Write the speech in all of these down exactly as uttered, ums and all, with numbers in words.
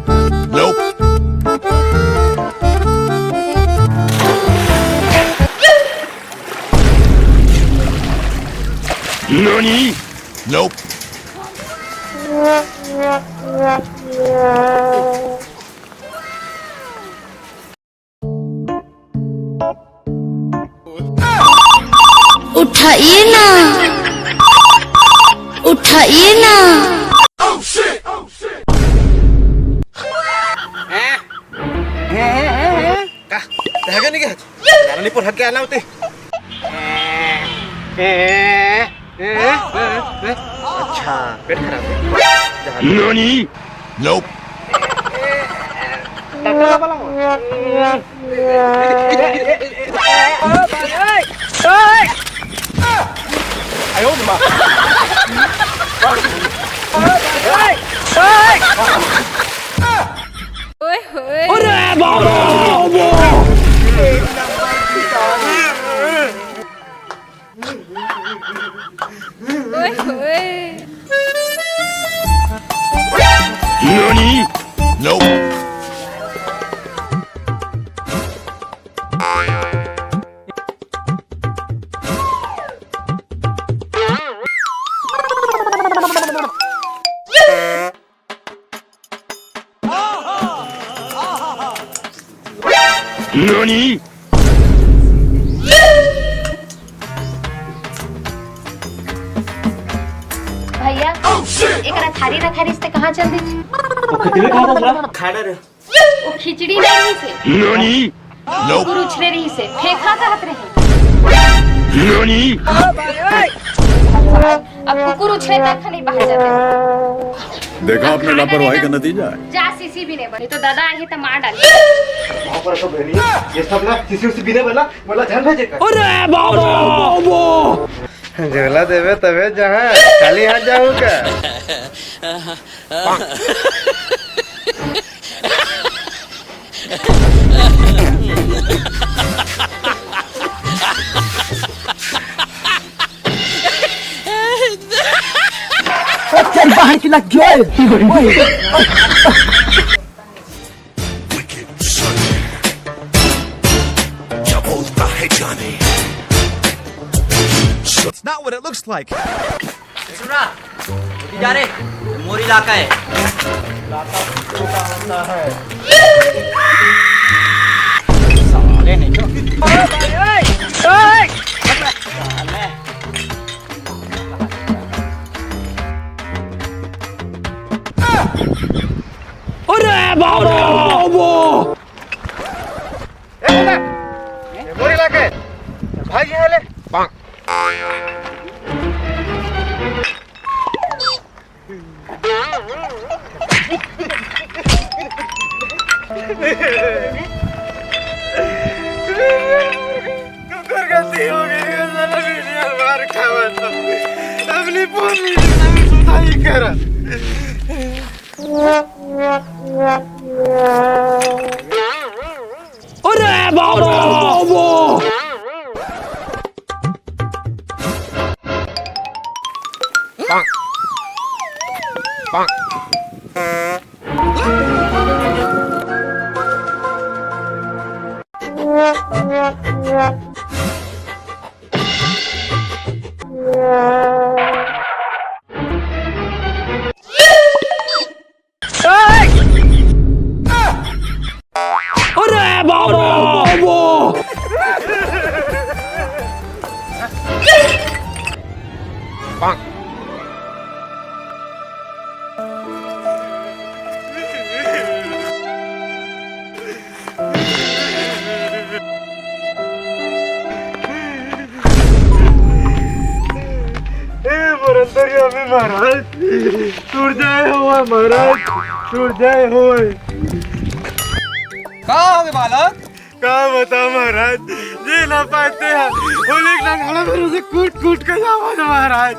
Nope. Nani? Nope. उठाइए ना, उठाइए ना। का? धागा नहीं क्या? जाना नहीं पर हक के आना होते। अच्छा, पेट खराब है। जहाँ ननी? Nope. ओए होए। अरे बाबा! ओए होए। ननी? Nope. ननी? भैया, एकरा थारी रखा रिहिस ते कहाँ चल दिस? वो खिचड़ी खात हस रा? खाना रे। वो खिचड़ी नहीं रहिस हे। ननी? कुकुर उछरे रिहिस हे, फेंका कहत रहे। ननी? अब कुकुर उछरे तक नहीं बाहर जाते। देखा आपने लापरवाही का नतीजा है। जा सीसी भी नहीं बनी तो दादा आही तो मार डाली। वहाँ पर तो बहनी, ये सब ना सीसी उसी भी नहीं बना, बोला ध्यान भेजे कर। अरे बाबा, बाबा। झोला देवे तबे जहाँ खाली हाथ जाऊ का? चल बाहर की लग गयो। क्या बोलता है जाने? It's not what it looks like. सुन रहा? उठी जा रे, मोर इलाका है। साले नहीं तो। अरे बाबा! ए, बेटा, ये मोर इलाका है। भाग यहाँ ले। कुकुर गलती हो गई है, साला वीडियो मार खावा था। अपनी पूरी सभी सुधाई करा। अरे बाबा! अरे बाबा! ए, मोर अंतर्यामी महाराज, टूट जाए हो महाराज, टूट जाए हो। का होगे बालक? का बता महाराज, जी ना पाते हैं, होली के नंगाड़ा मेरे से कूट कूट के जावा दे महाराज।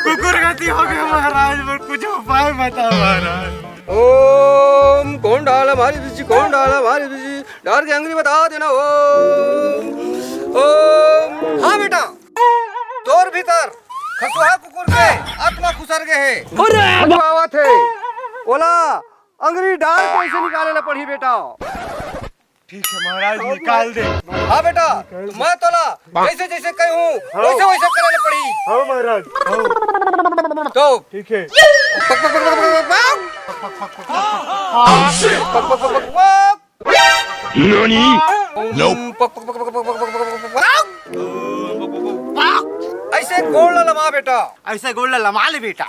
कुकुर गति हो गया महाराज, पर कुछ उपाय बता महाराज। ओम कौन डाला भारी बिजी, कौन डाला भारी बिजी, डाल के अंगली बता देना। ओम, ओम। हाँ बेटा, तोर भीतर खसुहा कुकुर के आत्मा खुसर गए है। अरे आत्मा आवत है। ओला अंगरी डाल के ऐसे निकाले ला पड़ही बेटा। ठीक है महाराज, निकाल दे। हाँ बेटा, मैं तोला जैसे जैसे कहूँ, वैसे वैसे करे ला पड़ही। हाँ महाराज, हाँ। तो ठीक है। पक, पक, पक, पक, पक, पक। पक, पक, पक, पक, पक। पक, पक, पक, पक, पक। ऐसे गोड़ ला लमा बेटा। ऐसे गोड़ ला लमा ले बेटा।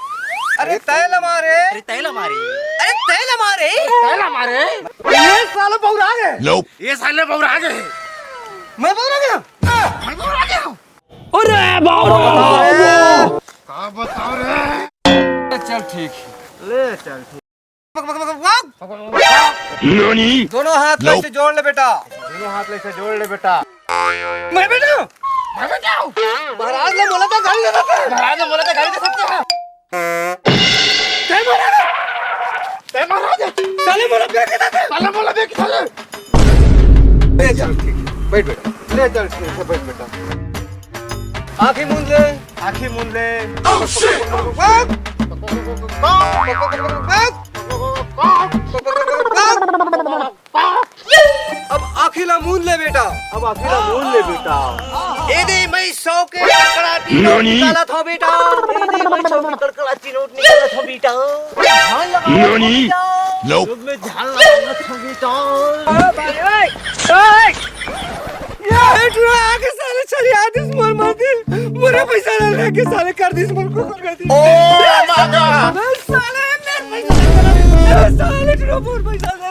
अरे तय लमा रे। अरे तय लमा रे। अरे तय लमा रे। तय लमा रे। ये साले बौरा गए। ये साले बौरा गए। मैं बौरा गया। मैं बौरा गया। अरे बाबा। का बताओ रे? चल ठीक। ले चल ठीक। दोनों हाथ ला ऐसे जोड़ ले बेटा। दोनों हाथ ला ऐसे जोड़ ले बेटा। मैं बेटा, मैं बेटा। महाराज ने बोला था गाली देना था। महाराज ने बोला था गाली दे सकते हैं। तय महाराज, तय महाराज। साले बोला बेटा था। साले बोला बेटा था। ले चल ठीक है, बैठ बेटा। ले चल ठीक है, बैठ बेटा। आँखी मूंद ले। आँखी मूंद ले। अब आँखी ला मूंद ले बेटा। अब आँखी ला मूंद ले बेटा। ए दे मैं सौ के कड़कड़ाटी नोट निकालत हव बेटा। ए दे मैं सौ के कड़कड़ाटी नोट निकालत हव बेटा। ध्यान लगा बेटा। मैं ध्यान लगा बेटा। ए टुरा आके साले छरिया दिस मोर माटी। मोरे पैसा ला लेके साले कर दिस मोर को कर दी। ओ मागा। साले मेरे पैसा ला। साले टुरा मोर पैसा ला।